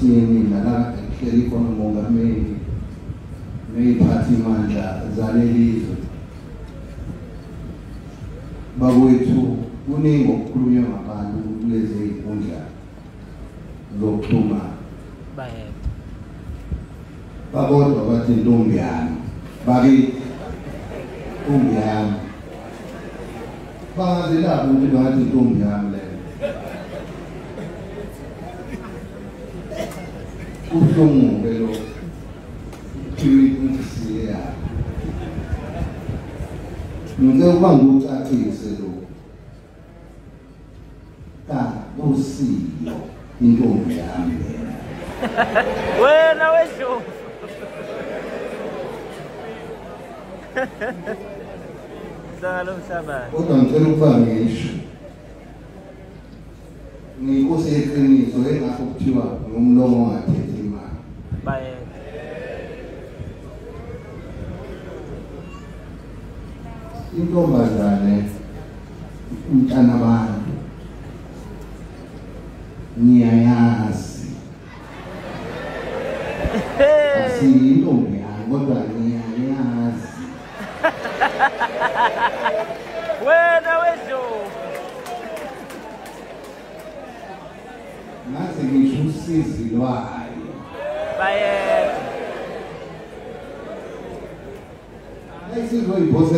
sasimeni la kuhleli khona umongameli neziphathimandla zalelizwe. Bakwethu kuningi okukhulunywa ngabantu kulezi zinkundla zokuxhumana. Bayethe. Babodwa bathi intombi yami, bakithi intombi yami. Bangazelaphi ukuthi bangathi intombi yami leyo. Kubuhlungu-ke lokho, kuthiwa inhliziyo yakho. Ngicela ukuba ngikucacise lokhu. Kakusiyo intombi yami lena. Wena wedlovu. Hlala lomhlabathi. Kodwa ngicela ukuba ngisho. Ngiyinkosi yeqiniso engakho kuthiwa ngumlomo ongathethi imali. Bayethe. Intombazane umntana abantu ngiyayazi. Asiyintombi yami kodwa ngiyayazi. Wena wedlovu. Ngaze ngisho usizi lwayo. Bayethe. Ayisizoyiphosa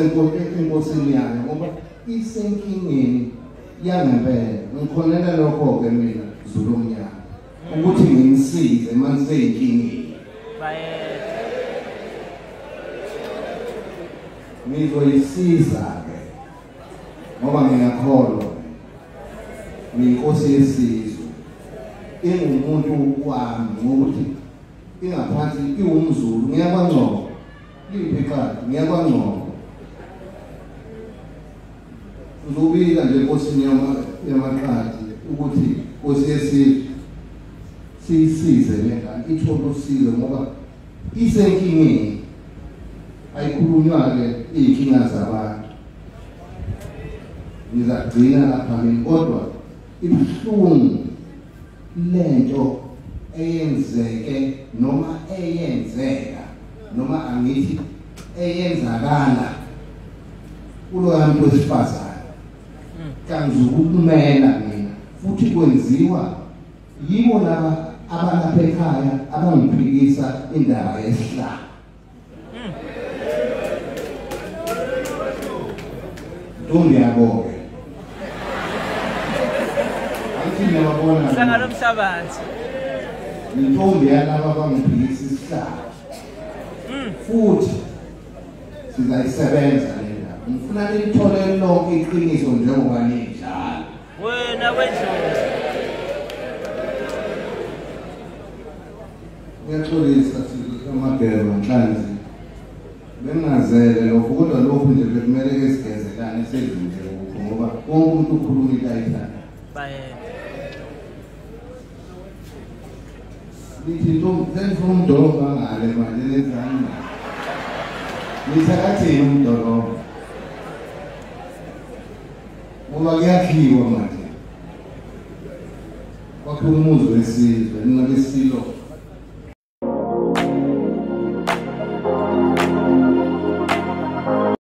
enkosini yayo ngoba isenkingeni yangempela. Ngikhonela lokho-ke mina Zulu omnyama ukuthi ngimsize uma ngiseyinkingeni. Bayethe. Ngizoyisiza-ke ngoba ngiyakholwa ngiyinkosi yesizwe ingumuntu wami ngokuthi ingaphansi iwumZulu. NgiyakwaNgcobo, liphi iqadi? NgiyakwaNgcobo. Ngizobika nje enkosini yamaqadi ukuthi inkosi yesizwe siyisize le ngane ithole usizo ngoba isenkingeni. Ayikhulunywa-ke iy'nkinga zabantu. Ngizagcina lapha mina, kodwa ibuhlungu lento eyenzeke noma eyenzeka noma angithi eyenzakala kuloya muntu wesifazane. Kangizukumela mina futhi kwenziwa yibo laba abalapha ekhaya abangiphikisa indaba yesihlalo. Ntombi yabo-ke. Angithi niyababona. Hlanga lomhlabathi. Intombi yalaba abangiphikisa isihlalo. Futhi sizayisebenza le ndaba. Ngifuna nilithole lonke iqiniso njengoba ninjalo. Wena wedlovu. Ngiyaxolisa sizwe samageba Nhlanzi. Bengingazele lokho kodwa lokhu nje bekumele ke sigezelane sedlule lokho ngoba wonke umuntu ukhuluma into ayithandayo. Bayethe. Nithi ntombi senifuna umdolomba ngale manje nenzani? Nithi akathini umdolomba? Ngoba kuyakhiwa manje. Kwakhiwa umuzi wesizwe, nina besilo